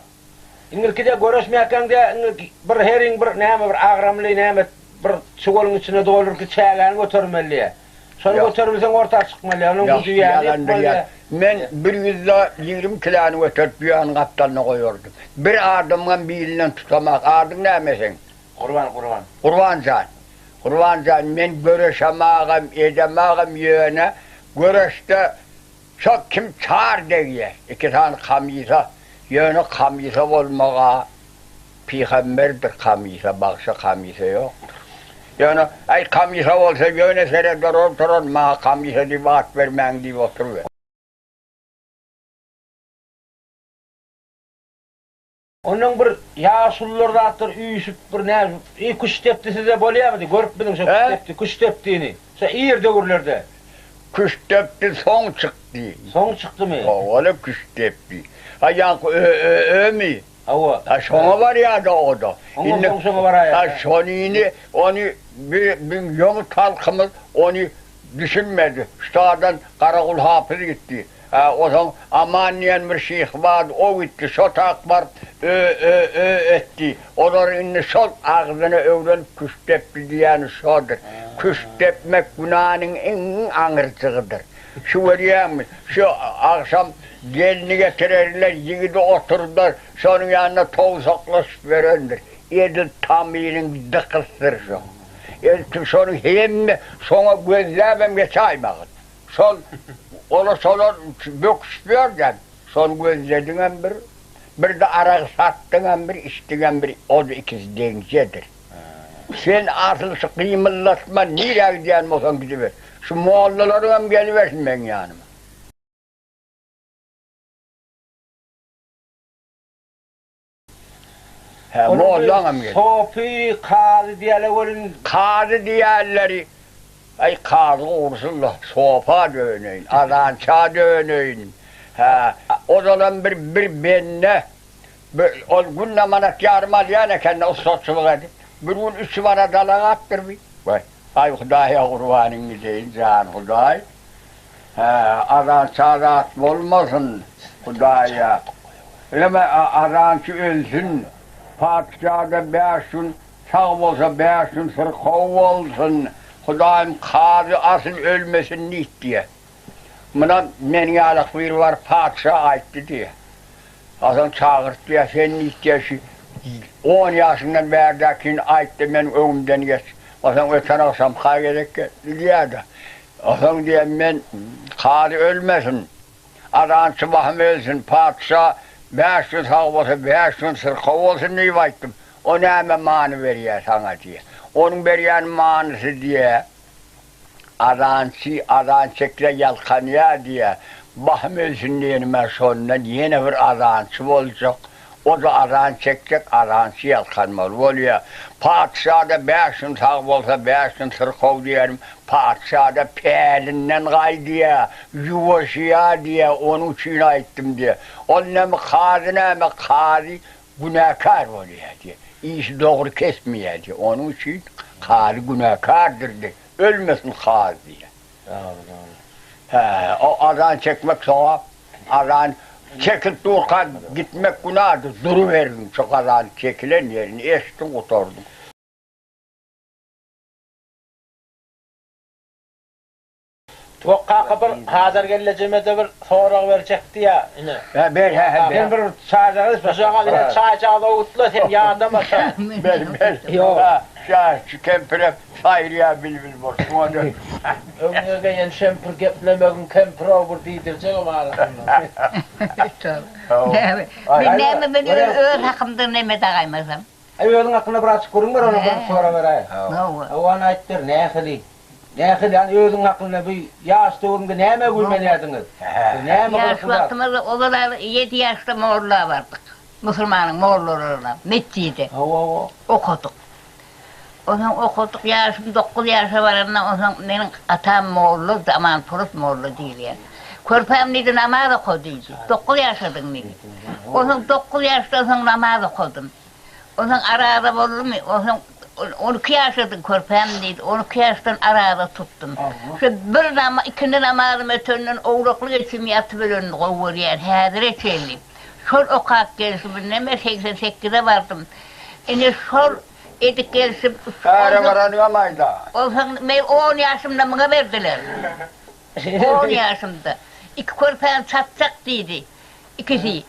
iňňilki diýä göreşmäkäň diýä iňňilki bir heriň bir näme bir agramly näme bir çuwalyň içine dolurky çägäni götermeli diýä şony göterbilseň orta çykmaly diýä onuň bu düýäni ýykmaly diýä. Men bir ýüzde 20 kilony göterip düýäniň gapdalyna goýardym. Bir adamyňam bilinden tutamak. Adyň näme seň? Gurban, Gurban. Gurban jan. Gurban jan, men göreşemagam, edemagam ýöne göreşde şo kim çar degýär. Iki sany kamysa. Ýöne kamysa bolmaga pygamberdir kamysa, bagşa kamysa ýokdur. Ýöne, aý kamysa bolsa ýöne sereder oturar, maňa kamysa diýip at bermäň diýip oturyber. Ondan bir ýaşulular zatlar üýşüp bir nä i küştdepdi sizde bolýarmydy görüpmidiň şo küştdepdi küştdepdini şo ir döwürlerde. Küştdepdi soň çykdy. Soň çykdymy? Hawa-la küştdepdi. Ha ýaňky ö-ö-ömi? Hawa. Ha şoňa barýar-da o-da. Oňa soň şoňa baraýar. Ha şonyny ony bi biň ýomut halkymyz ony düşünmedi. Ştadan Garagul Hapyz gitdi. Hä, onsoň Aman diýen bir şyh bardy, o gitdi, şo tak baryp, ö-ö-ö etdi. Olar indi şol agzyna öwrenip küşt depdi diýýäni şodur. Küşt depmek günäniň iň aňyrjygydyr. Şu görýäňmi, şu agşam gelni getirerler, ýigidi oturdar, şonuň ýanynda towsaklaşyp ýörendir. Edil tamyryň dykysdyr şo. Eltip şony hemme şoňa gözläbem geçäýmagyn. Şol, ola şolar böküşip ýörden. Şony gözlediňem bir, bir-de aragy satdyňam bir, içdiňem bir, o-da ikisi deňjedir. Sen asyl şu gymyldatma, nirä gidýän bolsaň gidiber. Şu mollalaryňam gelibersin meň ýanyma. Hä, mollaňam geldi. Sopy, kazy diýýärler welin. Kazy diýýärleri, aý, kazy gursun-la, sopa döneýin, azança döneýin. Hä, ozalam bir bir bende, bir ol günde manat ýarym alýan eken-de ussatçylyk edip. Bir gün üç manat alagapdyr bi. Waý, aý, Hudaýa gurbanyň gideýin, jan Hudaý. Hä, azança zat bolmasyn, Hudaýa. Ýöne azançy ölsün, patyşa-da bäş gün sag bolsa, bäş gün syrkaw bolsun, Hudaýym kazy asyl ölmesin diýip diýýär. Munam meniň ýalak biri baryp patyşa aýtdy diýýär. Hasan çagyrtdy-ýa, sen diýdi-ýa, şu on ýaşyňdan bärdäkini aýt-da, meniň öňümden geç. Onsoň öten agşamka gezek geldi diýýär-de. Onsoň diýýär, men kazy ölmesin, azançy bahym ölsün, patyşa bäş gün sag bolsa, bäş gün syrkaw bolsun diýip aýtdym. O näme many berýär saňa diýýär. Onuň berýän manysy diýýär. Azançy azan çekse ýalkanýar diýýär. Bahym ölsün diýenime şondan ýene bir azançy boljak. O-da azan çekjek, azançy ýalkanmaly bolýar. Patyşa-da bäş gün sag bolsa, bäş gün syrkaw diýenim, patyşa-da pälinden gaýdýar, ýuwaşýar diýýär, onuň üçin aýtdym diýýär. Ol näme, kazy näme, kazy günäkär bolýar diýýär. Işi dogry kesmeýär diýýär. Onuň üçin kazy günäkärdir diýýär. Ölmesin kazy diýýär. Dogry, dogry. Hä, o azan çekmek sogap. Azan çekilip durka gitmek günahdyr. Durubergin şo azan çekilen ýerini eşitdiň gutardyň. Tuwak kaka bir Hajar gelnejemede bir sorag berjekdi ýa ine. Hä ber hä hä ber. Sen bir çaýjagaz iç Şujagaz ine çaýjagaz owutla sen ýadama şa. Ber ber. Ýok. Şa şu kempirem saýraýar bilbil bolup şuňa dön. Öňüňe geýen şempir geplemegiň kempir-ow bir diýdirjegem arasynda. Men näme men öz hakymda neme dagaýmasam. Aý özüň hakynda bir açyk gürrüň ber onam bir sorag beräý. Hawa ony aýt ber nähili? Nähili ýani özüň hakynda bu ýaş döwrüňde nämä güýmenýärdiňiz? Näme Ýaş wagtymyzda ozal ýedi ýaşda molla bardyk. Musulmanyň mollalaryna, metjide. Hawa hawa. Okadyk. Onsoň okadyk ýaşym dokuz ýaşa baranda onsoň meniň atam mollady Amanpolat molla diýilýän. Körpäm diýdi namaz oka diýdi. Dokuz ýaşadyň diýdi. Onsoň dokuz ýaşdan soň namaz okadym. Onsoň araza boldumy onsoň 12 ýaşadyň körpäm diýdi. 12 ýaşdan araza tutdum. Şu bir nama ikindi namazym ötenden owlakly geçim ýatyp ölenini gowy görýän häzire çenli. Şol okap gelşim indi men 88-e bardym. Ine şol Edip gelşim. Äre baranyňam aýda. Onsoň men on ýaşymda muňa berdiler. On ýaşymda. Iki körpäni satjak diýdi. Ikisi.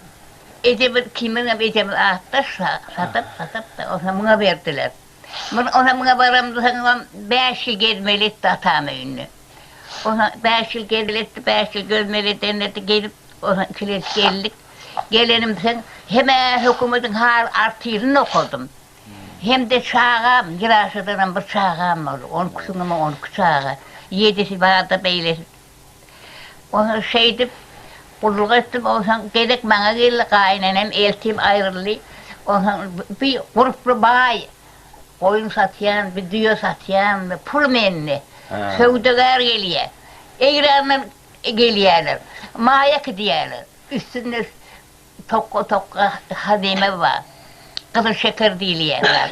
Ejemiz ikimiziňem ejemiz atdaş satyp satyp-da onsoň muňa berdiler. Muny onsoň muňa baramsoňam bäş ýyl gezmeli etdi atam öýünde. Onsoň bäş ýyl gezmeli etdi, bäş ýyl gezmeli edende-de gelip onsoň ikilenç geldik. Gelenimsoň hem-ä hökümediň hal artirini okadym. Hem-de çagam, Ýyraşadanam bir çagam boldy. On ikisiňem 12 çaga. Ýedisi bar-da beýlesi. Onsoň şeýdip gulluk etdim. Onsoň gezek maňa geldi. Gaýynenem eltim aýryldy. Onsoň bir gurply baý goýun satýan, bir düýe satýan, pul mende. Söwdagär gelýär. Eýrandan gelýärler. Maýa gidýärler. Üstünde Tokga-tokga hazyna bar. Gyzyl şeker diýilýän zat.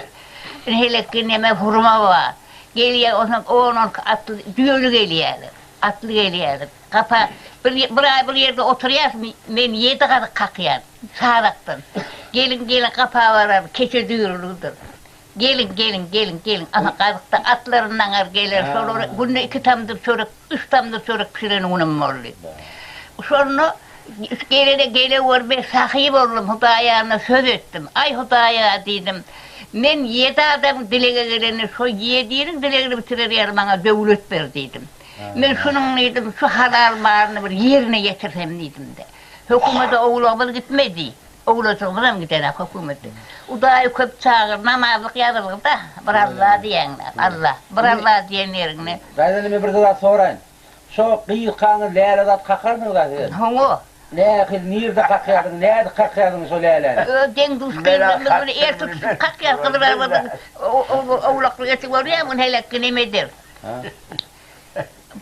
Ine helekgi neme hurma bar. Gelýär onsoň on-onki atly düýeli gelýärler. Atly gelýärler. Gapa bir bir aý bir ýerde oturýas, men ýedi gazyk kakýan sazakdan. Gelin gelin gapa barar, keçe düýrülgidir. Geliň, geliň, geliň, geliň, aha, gazykda atlaryn daňar geler, şolara günde iki tamdyr çörek, üç tamdyr çörek bişiren günüm boldy. Şonda gelene gelewür, men sahy boldum, Hudaýana söz etdim. Aý, Hudaý-a, diýdim, men ýedi adamyň dilege gelende, şo ýediniň dilegini bitirer ýaly maňa döwlet ber diýdim. Men şunuň diýdim, şu halal malyny bir ýerine ýetirsem diýdim-de. Hökümete owlagymyz gitmedi. Owlajygymyzam gidenak hökümete. Hudaýy köp çagyr, namazlyk ýazylgy-da, bir Alla diýäňdä, Alla, bir Alla diýen ýeriňde. Daýza indi men bir zat soraýyn. Şo gyzkaňyz läle zat kakarsyňyz-a siz? Hawa. Nähili, nirde kakýardyňyz, nädip kakýardyňyz şo läläni? Öz deň-duş gyzlarymyz bilen el tutuşyp kakýas, gyzlarymyzyň owlakly eti görýäňmi, hälekgi neme eder.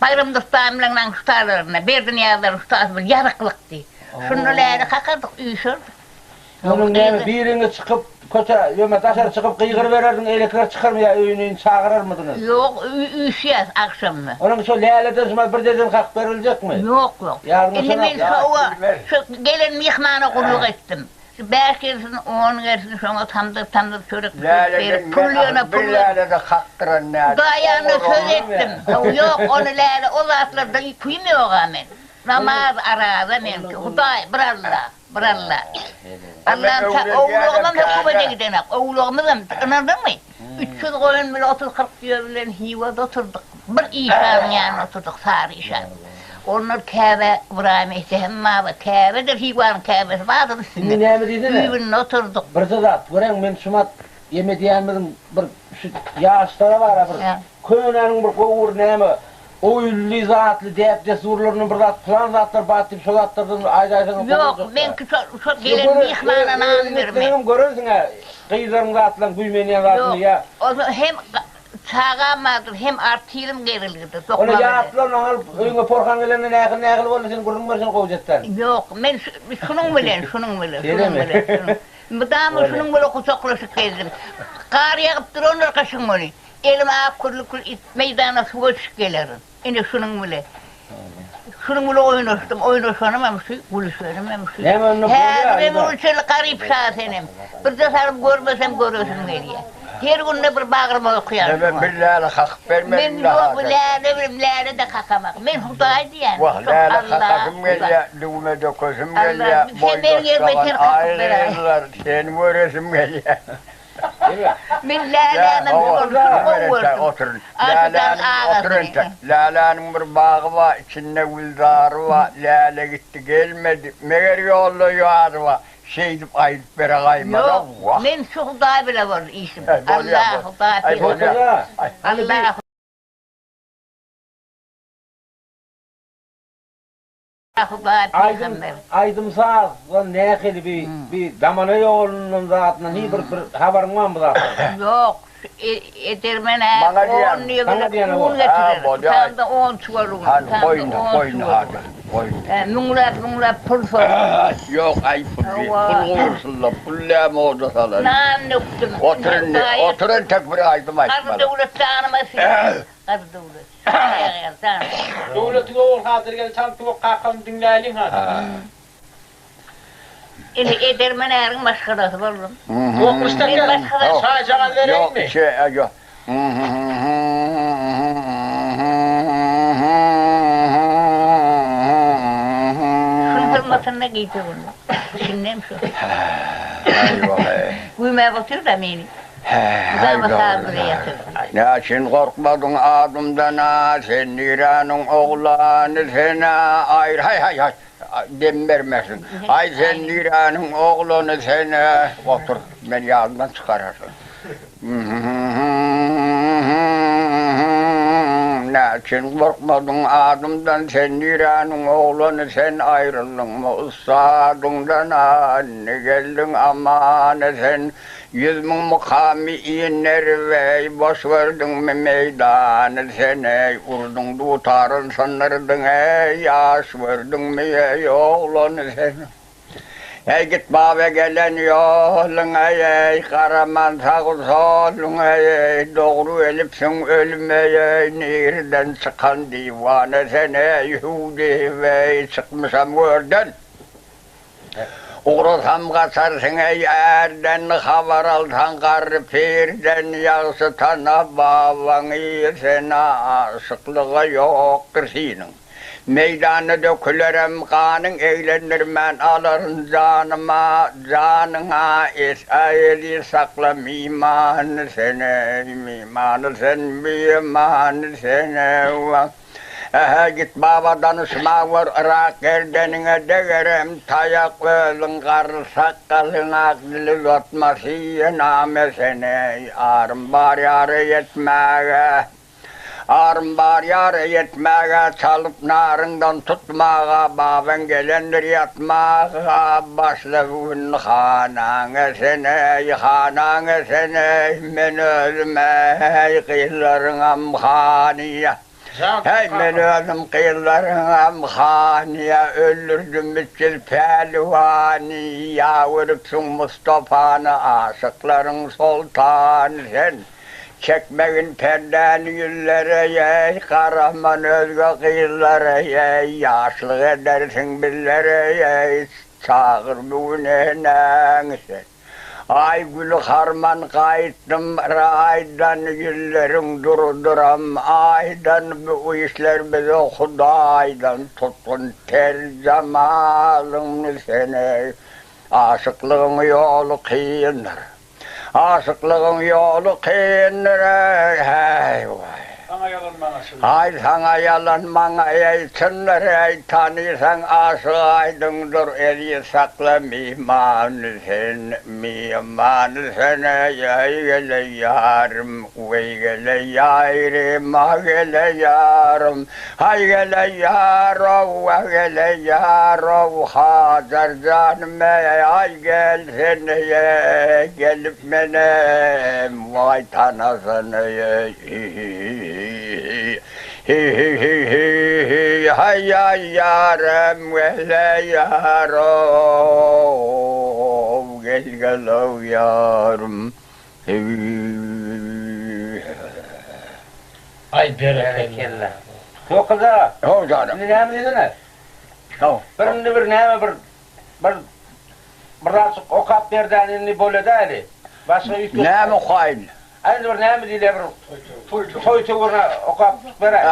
Baýram Dustanynyň şutalarynda, Berdinyýazlaryň şutasy bir ýazyklykdy. Şunda läle kakardyk, üýşerdik. Onuň näme, biriňiz çykyp, köçä, ýöne daşary çykyp gygyrybererdiň, eýlekiler çykarmy ýa öýüne-öýüne çagyrarmydyňyz? Ýok, üýşýäs agşamda. Onuň şo läleden şumat bir dezen kakyp beriljekmi? Ýok, ýok. Indi men şowa, şu gelen myhmana gulluk etdim. Şu bäş gelsin, on gelsin, şoňa tamdyr-tamdyr çörek bişirip berip, pul ýöne pul. Bir läle-de kakdyran nädip? Hudaýana söz etdim. Ýok, ony läle, o zatlarda küýüm ýog-a men. Namaz, araza meňki. Hudaý, bir Alla, bir Alla. Allam owlagymam hökümete gidenak, owlagymyzam, ynandyňmy? 300 goýun bile otuz-kyrk düýe bilen Hiwada oturdyk. Bir işanyň ýanynda oturdyk, Sary işan. Onlar Käbä, Ybraýym Esehem baba, Käbedir Hiwanyň Käbesi bardyr üstünde. Indi näme diýsene? Düýbünde oturdyk. Birje zat, göräň men şumat ýeme diýýänimiziň bir şu ýaşlara bara bir könäniň bir gowy bir näme. Oýunly zatly däp-dessurlaryndan bir zat pylan zatlar bar diýip şo zatlardan aýdaýsaňyz gowy Ýok, boljakda. meňki şo şo gelen myhmana nan bermek. Özüň görensiň-ä gyzlaryň zatlaryň güýmenýän zadyny Ýok, ýa. ol hem çagam bardyr, hem artyrym gerilgidir, Ony dokma bilen. ýatla ondan alyp öýüňe porhan gelende nähili nähili boldy sen gürrüň bersen gowjetden. Ýok, men şunuň bilen, şunuň bilen, şunuň Şeýlemi? bilen, şunuň. Mydama şunuň bilen gujaklaşyp gezdim. Gar ýagyp durandyr gyşyň güni. Elime ak kürlükli it meýdana suwa düşüp gelerin. Ine şunuň bile. Şunuň bile oýnaşdym. Oýnaşanymam şu, gülüşenimem şu. Näme onda bolýar? Häzirem ölçeli garyp Şasenem. Birde salyp görmesem göresim gelýär. Her günde bir bagryma okýan Näme şuňa. bir läle kakyp Men bermediň ýok hajat. läle bilim läle-de kakamak. Men Hudaý diýýän. Wah, Şol läle Allah, kakasym Hudaý. gelýär, düwme dökesim Allah, gelýär, sen boý meniň ýerime dostlagan sen kakyp aý beräý. gyzlar, seni göresim gelýär. Men lälänem şuny gowy gördüm. Oturyn. Arkadag Otur entek. Läläniň bir bagy bar, içinde gülzary bar. Läle gitdi, gelmedi. Meger ýolda ýary bar. Şeýdip aýdyp bere gaýmaz-a. Ýok, men şu Hudaý bile boldy işim. Allah, Hudaý, Pygamber. Allah. Aýdym aýdym-sazdan nähili bi bi damana ýolundan zatyndan hiý bir bir habaryň barmy bu zatlardan? Ýok, edermen-ä Maňa on diýýäň. düýe Saňa bilen diýýän un o. Ha, getirer. bolýa. Tutamda on çuwal un, Hany, tutamda goýun-da, on goýun-da, çuwal hany, un. goýun. Hä, müňläp, müňläp pul sordy. Ýok, aý, pul diý. Hawa. Pul gowursun-la, pul näme oda salar. Nan dökdüm. Otur indi, Hudaýa otur entek bir aýdym Garry aýtmaly. döwlet janyma siňdi. Garry döwlet. Döwletiň ogul hazyr gel çalyp tuwak kakamy diňläýliň hany. Ine edermen äriň maşgalasy boldum. Okumyşdak Men gel. maşgala Çaýjagaz bereýinmi? Ýok, şey, ýok. Şuň hyzmatynda gije gündüz. Şindem şu. Aý-waý. Güýmäp otyr-da meni. Mydama saz bile ýatyr. Näçün gorkmadyň adymdan-a, sen niräniň oglany sen-a, aýry, haý, haý, haý, dem bermersiň. Aý, sen niräniň oglany sen-a, otur, meni ýadymdan çykararsyň. Näçün gorkmadyň adymdan, sen niräniň oglany sen, aýryldyňmy ussadyňdan-a, indi geldiň aman-esen. 100.000 mukamy inerweý, Boş gördüňmi meýdany sen eý, Urduň dutaryn syndyrdyň eý, Ýaş gördüňmi eý, oglany sen. Eý, git baba gelen ýoluň eý, eý, Garaman sag-u soluň eý, eý, Dogry gelipsiň ölüme eý, Nirden çykan diwana sen eý, Hüwdi eý, çykmyşam görden. Ugrasam gaçarsyň eý ärden, Habar alsaň garry pirden, Ýagşy tana babaňy sen-a, Aşyklyga ýokdur synyň. Meýdanda dökülerem ganyň Eglendirmän alaryn janyma, Janyňa es-a-eziz sakla mimany sen eý, Mimany sen, bimany sen eý. Ähä, git baba danyşma gör, yrak gerdeniňe degerem, taýak özüň garry sakgalyň ak dili uzatmasy name sen-eý, arym bar ýara ýetmäge, arym bar ýara ýetmäge, çalyp naryňdan tutmaga, babaň gelendir ýatmaga, başla bu gün hanaňa sen-eý, hanaňa sen-eý, men özüm-eý, gyzlaryňam hany. Heý, men özüm gyzlaryňam hany, öldürdim 300 pälwany, ýa görüpsiň Mustapany, aşyklaryň soltany sen. Çekmegin perdäni ýüzlere, eý, garaman özge gyzlara, eý, ýaşlyk edersiň bizlere, eý, çagyr bu gün enäňi sen. Aý güli harman gaýtdym raýdan ýüzleriň durudyram aýdan bu işler bize hudaýdan tutgun ter jemalyňny sen eý aşyklygyň ýoly kyndyr aşyklygyň ýoly kyndyr eý häý waý. Saňa ýalan maňa çyn. Aý saňa ýalan maňa eý çyndyr eý tanysaň aşyk aýdyňdyr eziz sakla mihmany sen mihmany sen eý eý gele ýarym weý gele ýaýrym a gele ýarym haý gele ýarow a gele ýarow Hajar janym eý aý gelsene eý gelip menem waý tanasana eý hi-hi-hi-hi-hi haý aý ýarym gele ýarow gel gelow ýarym hi-hi. Aý berekella. Towakgül aga. How janym. Indi näme diýsene? How. Bir indi bir näme bir Bir birazjyk okap berdän indi bolýada eli. Başga üýtgeşik. Näme okaýyn? Aý indi bir näme diýilýär bir toý töwirine okap beräý.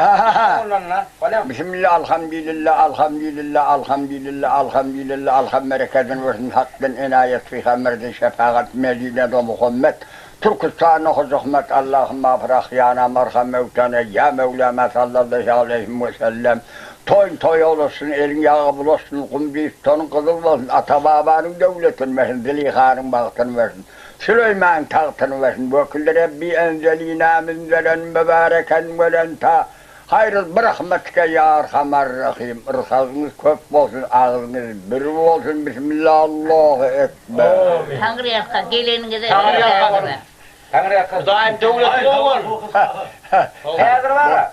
Ondan-da bolýamy? Bismillah alhamdülillah alhamdülillah alhamdülillah alhamdülillah alham berekedini bersin hakdan enaýat pygamberden şefagat Medinede Muhammet Türküstanda Hoja Ahmet Allahym agfir ahýana marham mewtana ýa Möwlama sallallahu aleýhim we sellem Toýuň toý olasyn, eliň ýagy bulasyn, gum diýip tonyň gyzyl bolsun, ata-babanyň döwletini bersin, Züleyhanyň bagtyny bersin, Süleýmanyň tagtyny bersin, Wekil Rebbi enzelina münzelen mübareken welenta haýryl birahmetike ýa arhamar rahym, rysgalyňyz köp bolsun, agzyňyz bir bolsun, Bismillah Allahu ekber. Taňryýalka geleniňize Taňryýalkasyn. Taňryýalkasyn. Hudaýym döwletli bol. Häzir bar-a.